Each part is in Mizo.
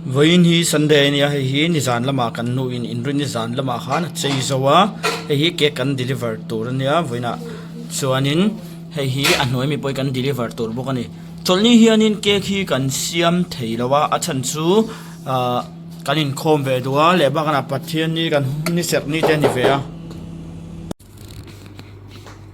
Vawiin hi Sunday a nia hei hi nizan lamah kan nu in inrin nizan lamah khan a chei zo a hei hi cake kan deliver tur a nia vawiinah chuanin hei hi a hnuai mi pawh hi kan deliver tur bawk a ni chawlhni hianin cake hi kan siam thei lo a a chhan chu ahh kan inkhawm ve duh a leh bakah Pathianni kan ni serh ni te a ni ve a.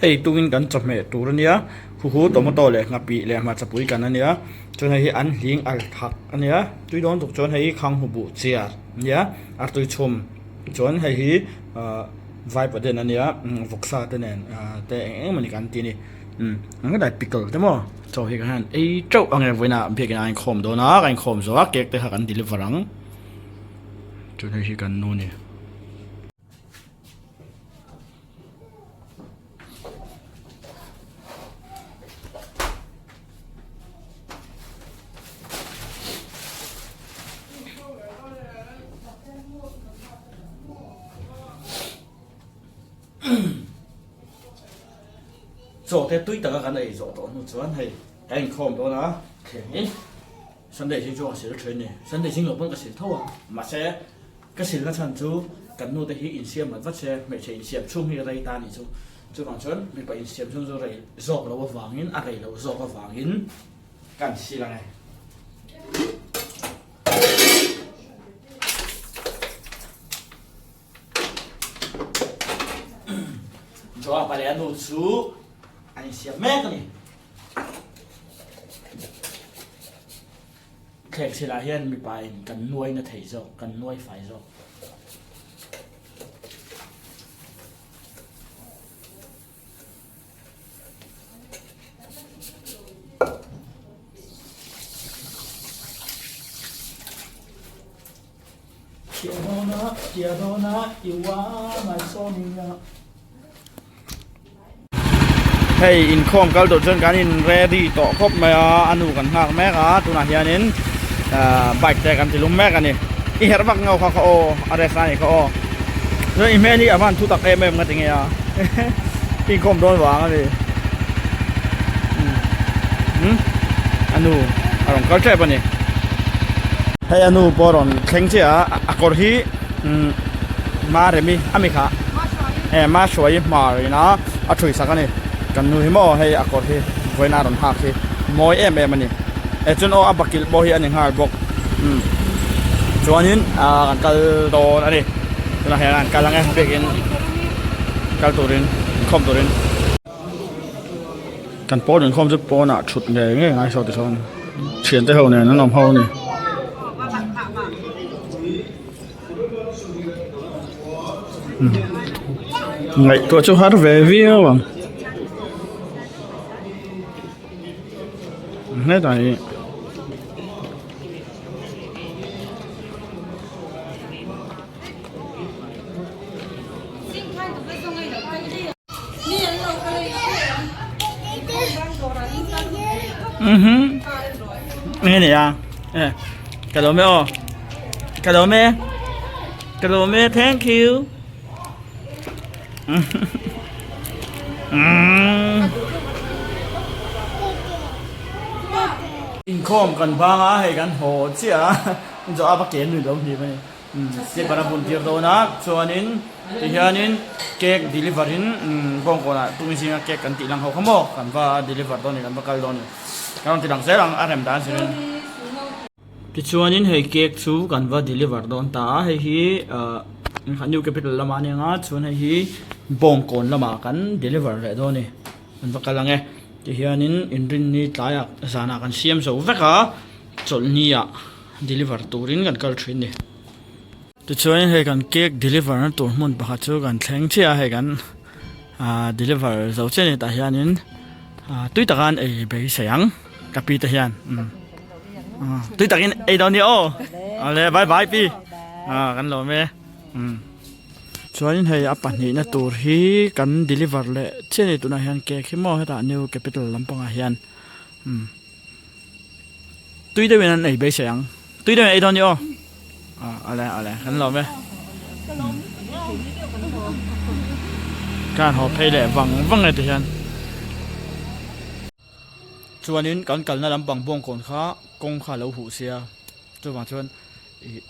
Hei tungin kan chawhmeh tur a nia khuhu tomato leh nghapih leh hmarchapui kan a nia chuan hei hi an hling al thak a nia tui dawn tuk chuan hei hi khang hmu buh chiar a nia artui chhum chuan hei hi ahh vaipaden a nia vawksa te nen ahh te eng eng emawni kan ti a ni umm eng nge pickle te maw chaw hi kan han ei teuh ang e vawiinah biakin a inkhawm dawn a kan inkhawm zawh a cake te kha kan deliver ang chuan hei hi kan nu a ni. Chaw te tui taka kan ei zawh tawh hnu chuan hei ka inkhawm dawn a thleng in Sunday zing chu ka sil thin a ni Sunday zing lo pawn ka sil tho a mahse Ka silna chhan chu kan nu te hi insiam vat vat se, hmeichhe insiam chhung hi rei ta nih chu. Chuvang chuan mipa insiam chhung chu rei zawk lo avangin, a rei loh zawk avangin kan sil ang e. Joab-a leh a nu chu an insiam mek a ni. Thlek thilah hian mipa in kan nuai na thei zawk, kan nuai fai zawk. Tiadona, tiadona, you are my Sonia. Hei inkhawm kal tur chuan kan in ready tawh khawp mai a a nu kan nghak mek a tunah hianin ahh bike te kan ti lum mek a ni i herh vak ngau kha kha aw a rest a nih kha aw chuan i hmel hi a van thu tak em em nga ti nge a inkhawm dawn vang a ni umm a nu a rawn kal tep a ni hei a nu pawh a rawn thleng chiah a a kawr hi umm Maremi a mi kha e Mahruai hmar ina a thui sak a ni kan nu hi maw hei a kawr hi vawiin a rawn hak hi mawi em em a ni e chuan aw a bakilh pawh hi a ni nghal bawk umm chuanin ah kan kal dawn a ni tunah hian an kal ang e biakin kal turin inkhawm turin. Kan pawn inkhawm chu pawnah thut ngei ngei ngai saw tichuan thiante ho nen an awm ho a ni. Ngaihtuah chu har ve viau ang hetah hi Nghe nè à Ka lawm e aw Ka lawm e Ka lawm e thank you Inkhawm kan bang a hei kan haw chiah a zawh a va ke nui lo hnim a ni. Slipper a bun tir dawn a chuanin tihianin cake deliver in bawngkawnah tumi zinga cake kan tih lang ho kha maw kan va deliver dawn a ni kan va kal dawn a ni kan rawn ti lang zel ang a rem dan zirin. Tichuanin hei cake chu kan va deliver dawn ta a hei hi ah new capital lamah a ni ang a chuan hei hi bawngkawn lamah kan deliver leh dawn a ni kan va kal ang e tihianin inrinni tlaiah zanah kan siam zo vek a chawlhni ah. Deliver turin kan kal thin ni. Tichuan hei kan cake deliver na tur hmun pakhat chu kan thleng chiah a hei kan ah deliver zo chiah a ni tah hianin ah tui taka an ei beisei ang ka pi te hian umm tui takin ei dawn nia aw awle bye bye pi ah kan lawm e umm chuanin hei a pahnihna tur hi kan deliver leh chiah a ni tunah hian cake hi maw hetah new capital lampangah hian umm. Tui deuhin an ei beisei ang. Tui deuhin ei dawn ni aw. Ah, ale, ale, kan lawm e. Kan haw phei leh vang vang e ti hian. Chuanin kan kalna lampang bawngkawn kha kawng kha a lo huh sia. Chuvang chuan. Ih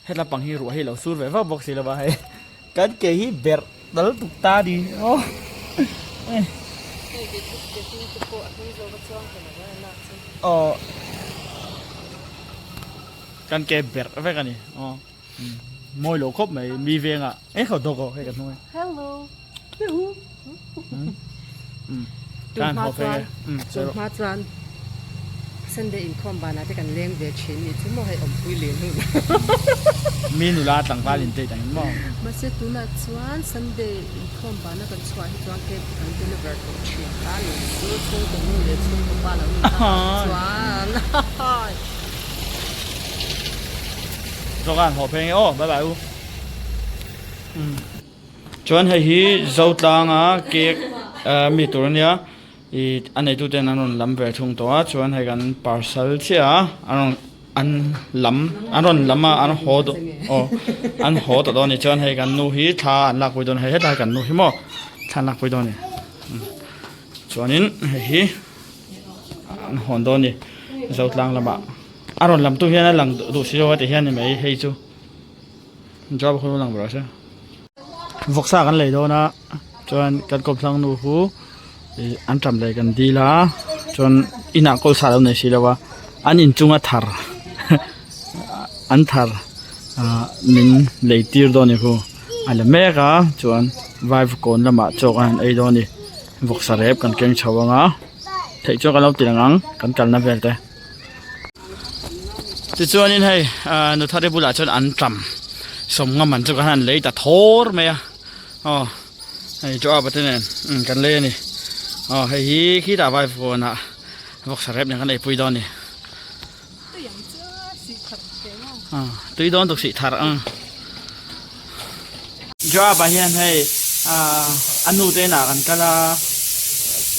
hetla pang hi ruah hi lo sur ve vak bawk si lo va hei kan ke hi berh dal tuk ta ni aw. Aw kan ke berh vek a ni aw mawi lo khawp mai mi vengah eng khaw dawk aw hei ka hnung e. Hello. Kan haw phei e. Tun hma chuan Sunday inkhawm banah te kan leng ve thin ni chu maw hei awmpui leh hun. Mi nula tlangval in date ang in maw. Mahse tunah chuan Sunday inkhawm bana kan chhuah hi chuan cake te kan deliver tawh thin ta ni chu chhungkaw nu leh chhungkaw pa lo ni ta chuan. Zawk an haw phei nge aw bye bye u. Chuan hei hi Zotlanga cake mi tur ania ih a neitu ten an rawn lam ve thung tawh a chuan hei kan parcel chiah a an rawn an lam an rawn lam a an haw dawn aw an haw tawh dawn a ni chuan hei kan nu hi thla an lakpui dawn a hei hetlai kan nu hi maw thla an lakpui dawn a ni chuanin hei hi an hawn dawn a ni Zotlang lamah a rawn lam tu hian a lang duh si lo a ti hian ni mai hei chu. Job khu lang ber se vawksa kan lei dawn a chuan kan kawmthlang nu khu ih an tam leh kan dil a chuan inah kawl sa lo nei si lo a an inchunga thar an thar ah min lei tir dawn a ni khu a la mek a chuan vaivakawn lamah chaw kan han ei dawn a ni vawksa rep kan keng chho ang a theih chuan kan lo ti lang ang kan kalna vel te. Tichuanin hei ah nuthari bulah chuan an tam sawmnga man chu kan han lei ta thawr mai a aw hei chu apa te nen umm kan lei a ni aw hei hi khitah vai vawnah vawksa rep nen kan eipui dawn a ni ah tui dawn tuk sih thar ang Joab ah hian hei ah a nu te inah kan kal a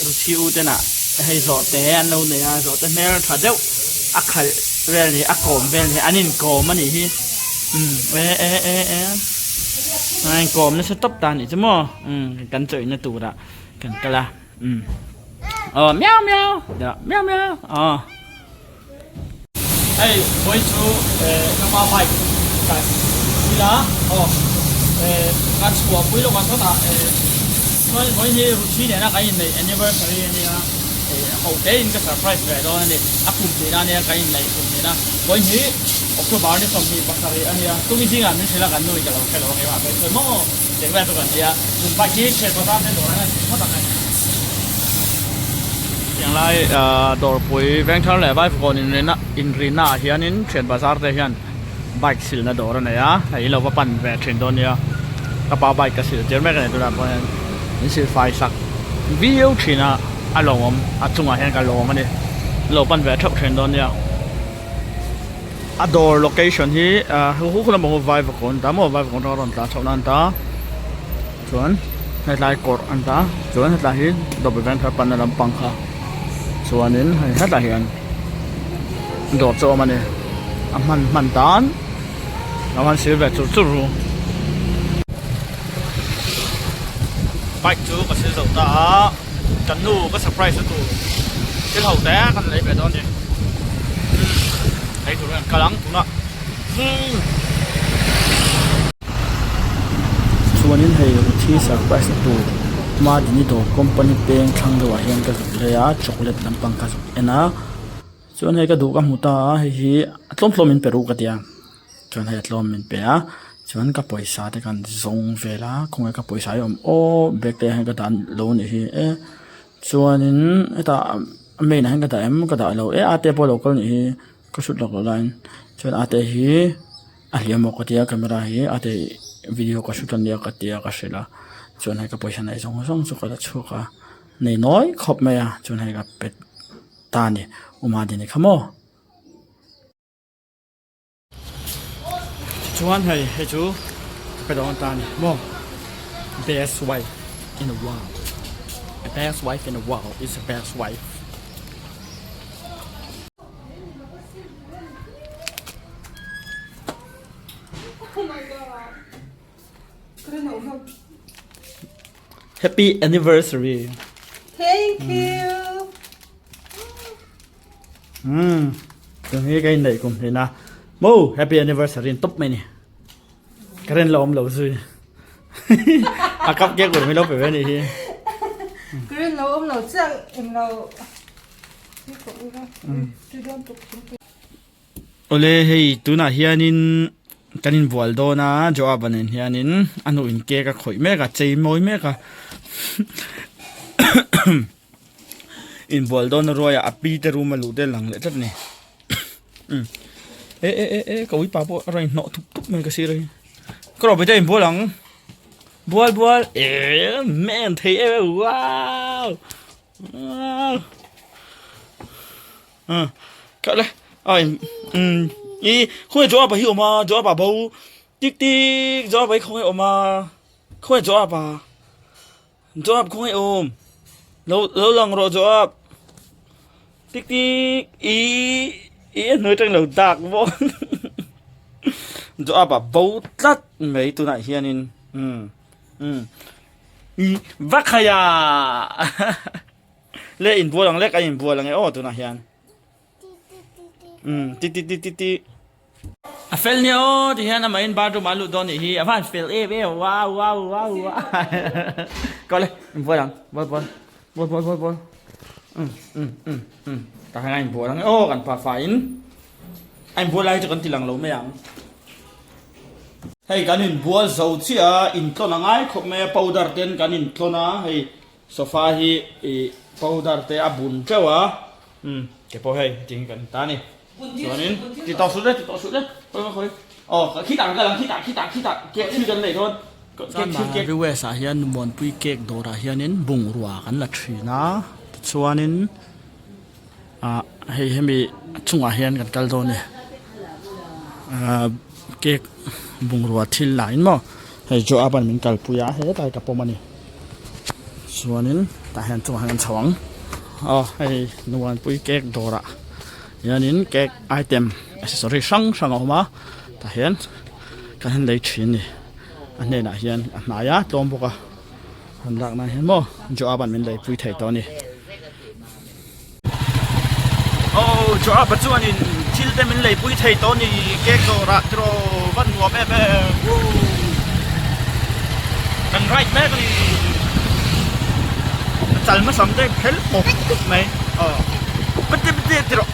Ruchi u te inah hei zawhte an lo nei a zawhte hmel tha deuh a khalh vel ni a kawm vel ni an inkawm a nih hi umm e e e e a inkawm nasa tawp ta a nih chu maw umm kan chawihna turah kan kal a umm aw miau miau miau miau aw. Hei vawi chu ka pa bike kai ila aw ka chhuah pui lawk a sawtah chuan vawi hi Ruchi nena kan inneih anniversary a nia ho te in ka surprise ve dawn a ni a kum tihna a nia kan inneih kum tihna vawi hi October ni 27 a nia tumi zingah min hrilh a kan nu in ka lo hre lo a keimah phei chuan maw tih vel chu kan nia chun bike hi thian bazar te dawr ang a ni phawt ang e. Tiang lai dawrpui Vengthar leh Vaivakawn inrina inrina ah hianin thian bazar te hian bike silna dawr a nei a hei lo va pan ve thin dawn nia ka pa bike ka sil tir mek a ni tunah pawh hian min sil fai sak viau thin a a lawmawm a chungah hian ka lawm a ni lo pan ve theuh thin dawn nia a dawr location hi hu hu lampang hi Vaivakawn a ni ta maw Vaivakawn atanga rawn tlan chhoh na a ni ta. Chuan hetlai kawrh an ta chuan hetlai hi dawpi vengthar panna lampang kha chuanin hei hetah hian dawr chu a awm a ni a hman hman tan lo han sil ve chur chur ru bike chu ka sil zo ta a kan nu ka surprise na tur thil ho te kan lei ve dawn a ni lei tur hian kal ang tunah. Chuanin hei thi surprise na tur Madini dawr company peng thlang deuhah hian ka zuk lei a chocolate lampang ka zuk en a chuan hei ka duh ka hmu ta a hei hi a tlawm tlawm min pe ru ka tia chuan hei a tlawm min pe a chuan ka pawisa te kan zawng vel a khawnge ka pawisa hi a awm aw bag te ah hian ka dah lo a nih hi e chuanin hetah a main ah hian ka dah em ka dah lo e a te pawh a lo kal a nih hi. Ka hrut lawk loh laiin chuan ate hi a hliam maw ka tia camera hi ate video ka hrut ania ka tia ka hrilh a chuan hei ka pawisa neih zawng zawng chu ka la chhuak a nei nawi khawp mai a chuan hei ka pe ta a ni uma dini kha maw. Chuan hei hei chu ka pe dawn ta a ni maw best wife in the world the best wife in the world is the best wife. Happy anniversary. Thank you. Tun hi ka inneih kum hlin a. Mo happy anniversary in top mai ni. Current la awm lo zui. A cup cake ur mi lo pe ve ni hi. Current lo awm lo chiah eng lo. Awle hei tunah hianin kan inbual dawn a Joab-a nen hianin a hnuh in cake a khawih mek a chei mawi mek a inbual dawn a ruai a a pi te room a luh te lang leh tlat a ni e e e e ka uipa pawh a rawn inhnawh thup thup mai ka sir a hi ka rawh bete inbual ang bual bual e man thei em em wow wow. Kha le ai um i khawnge Joab-a hi awm a Joab-a bo tik tik Joab-a hi khawnge awm a khawnge Joab-a Joab khawnge awm lo lo lang rawh Joab tik tik i i a hnuai atangin lo dak bawk Joab-a bo tlat mai tunah hianin um um i va khaia. Le inbual ang lek a inbual ang e aw tunah hian umm ti ti ti ti ti. A fel nia aw ti hian amahin bathroom ah a lut dawn nih hi a van fel em em wow wow wow wow kawle inbual ang bual bual bual bual bual bual umm umm umm umm tah hian a inbual ang e aw kan pa fa in a inbual lai chu kan ti lang lo mai ang. Hei kan inbual zo chiah a intlawn a ngai khawp mai a powder ten kan intlawn a hei. Sofa hi ih powder te a bun teuh a umm ke pawh hei hetiang hi kan ta a ni chuanin ti tawh suh le ti tawh suh le khawi khawi khawi aw khitah kan kal ang khitah khitah khitah cake thil kan lei dawn cake thil cake. West ah hian Muanpui cake dawrah hianin bungrua kan la thin a tichuanin ah hei hemi chungah hian kan kal dawn a ni ah cake bungrua thil lah in maw hei Joab an min kalpui a hetlai ka pawm a ni chuanin tah hian chungah hian kan chho ang aw hei Nuanpui cake dawrah hianin cake item accessory hrang hrang a awm a tah hian kan han lei thin a ni a hnenah hian a hnai a tlawm bawk a han lak nan hian maw Joab an min leipui thei tawh a ni. Aw Joab-a chuanin thil te min leipui thei tawh a ni cake dawrah tiraw va nuam em em woo kan ride mek a ni a chal hmasam te kher pawp pawp mai aw pate pate tiraw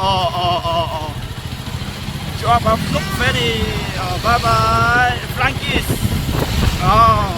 aw aw aw aw Joab-a vlog ve a ni aw bye bye Frankies aw.